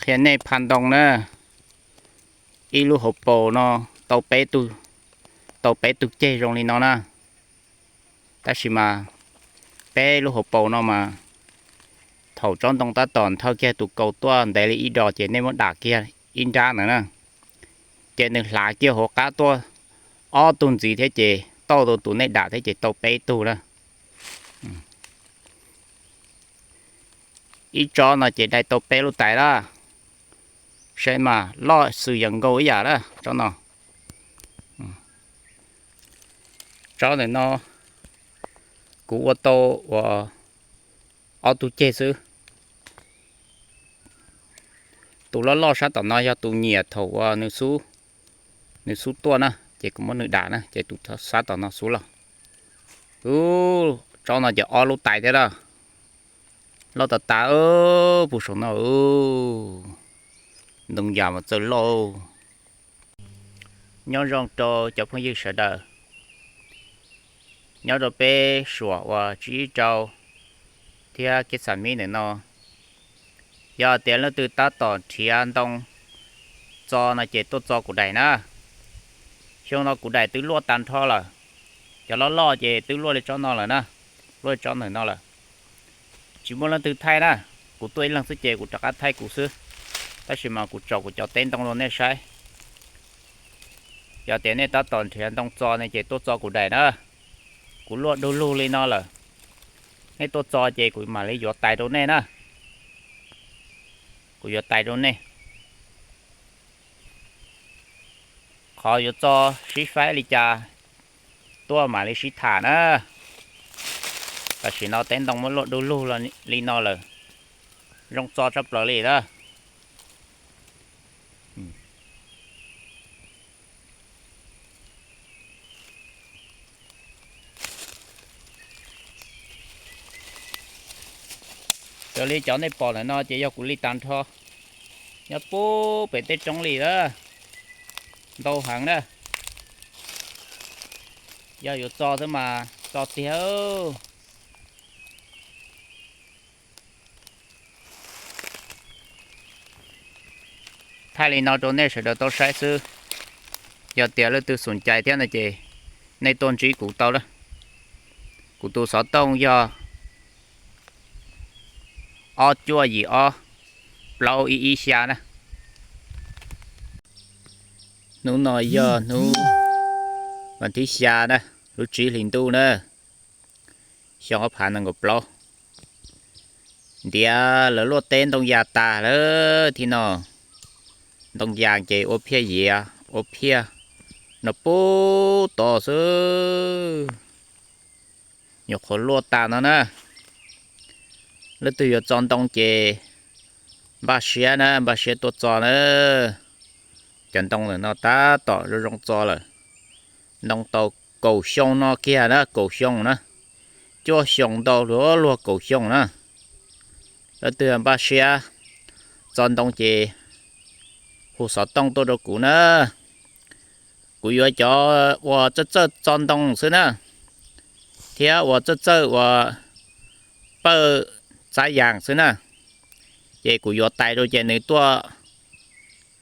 Qhia nej pha ntoo na, ib lub hauv paus no tau peb tug, tau peb tug ceg zoo li no na. Tab sis mas peb lub hauv paus no mas thaum tsob ntoo tab tom nthawj kiag tus kaus tuaj ntev li ib dos ces nej muab dam kiag ib nrab ntawd na, ces nws hlav kiag hauv qab tuaj ob tug ntxiv thiab ces tauj tau tus nej dam thiab ces tau peb tug na. Ib tsob no ces dai tau peb lub tais lawm. Saib mas loj xws yam nkaus ib yam lawm tsob no. Tsob ntawm no kuv ua tau uas ob tug ceg xwb. Tus loj loj sab tom no yog tus nyiam thaum uas nws xub, nws xub tuaj na ces kuv muab nws dam na ces tus sab tom no xub los. Ub, tsob no ces ob lub tais thiab lawm. Loj tas tas puag saum no. Ntoo yas mas txawj loj. Nyob zoo rau cov phooj ywg sawv daws nyob rau peb suam uas tsib rau thiab kev xam mib ntawm no. Yog tias leej twg tab tom nrhiav ntoo txo no ces tuaj txo kuv daim na. Xyoo no kuv daim twb luaj tag nrho lawm. Cov loj loj ces twb luaj li tsob no lawm na, luaj li tsob ntawm no lawm. Tsis muaj leej twg thaij na, kuv tuaj ib leeg xwb ces kuv rov qab thaij kuv xwb. Tab sis mas kuv tsom kuv cov teb ntoo rau nej saib. Yog tias nej tab tom nrhiav ntoo txo ne ces tuaj txo kuv daim na. Kuv luaj du lug li no lawm. Nej tuaj txo ces kuv mam li yuav tais rau nej na. Kuv yuav tais rau nej. Qhov yuav txo sib faib li cas tuaj mam li sib tham na. Tam sim no teb ntoo muab luaj du lug li no lawm, zoo txo tshaj plaws li na. Raws li cov nej pom ntawm no ces yog kuv li tag nrho, nyob puag pem tej roob li na, ntau heev na. Yog yuav txo xwb mas txo tiag. Thaij li no rau nej sawv daws tau saib xwb. Yog tias leej twg xom cai thiab no ces nej tuaj ntsib kuv tau lawm. Kuv tus xov tooj yog ob cuaj yim ob plaub ib ib xya na. Hnub no yog hnub vas thib xya na, lub tsib hlis ntuj na, xyoo ob phav nees nkaum plaub. Ntiav lawv luaj teb ntoo yas tas lawm thiab no. Ntoo yas ces ua phiaj yiav ua phiaj no puag tod xwb. Nyuam qhuav luaj tas no na. Leej twg yuav txo ntoo ces npaj siab na, npaj siab tuaj txo na. Cov ntoo ntawm no tab tom zoo zoo txo lawm. Ntoo tau kaum xyoo no kiag na, kaum xyoo na. Cuaj xyoo ntau luag luag kaum xyoo na. Leej twg npaj siab txo ntoo ces hu xov tooj tuaj rau kuv na. Kuv yuav cov uas txawj txawj txo ntoo xwb na, thiab uas txawj txawj uas pawj txab yas xwb na. Ces kuv yuav tais rau ces nws tuaj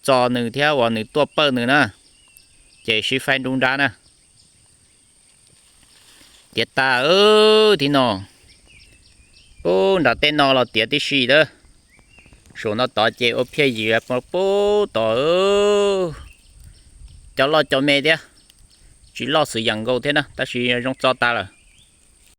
txo nws thiab uas nws tuaj pawj nws na, ces sib faib nruab nrab na. Tiav tas thiab no. Ub, nram tej no los tiav tib si lawm. Saum no tod ces ua phiaj yim puag tod. Cov loj cov me thiab, tsis loj xwm yam nkaus thiab na, tab sis zoo txo tas lawm.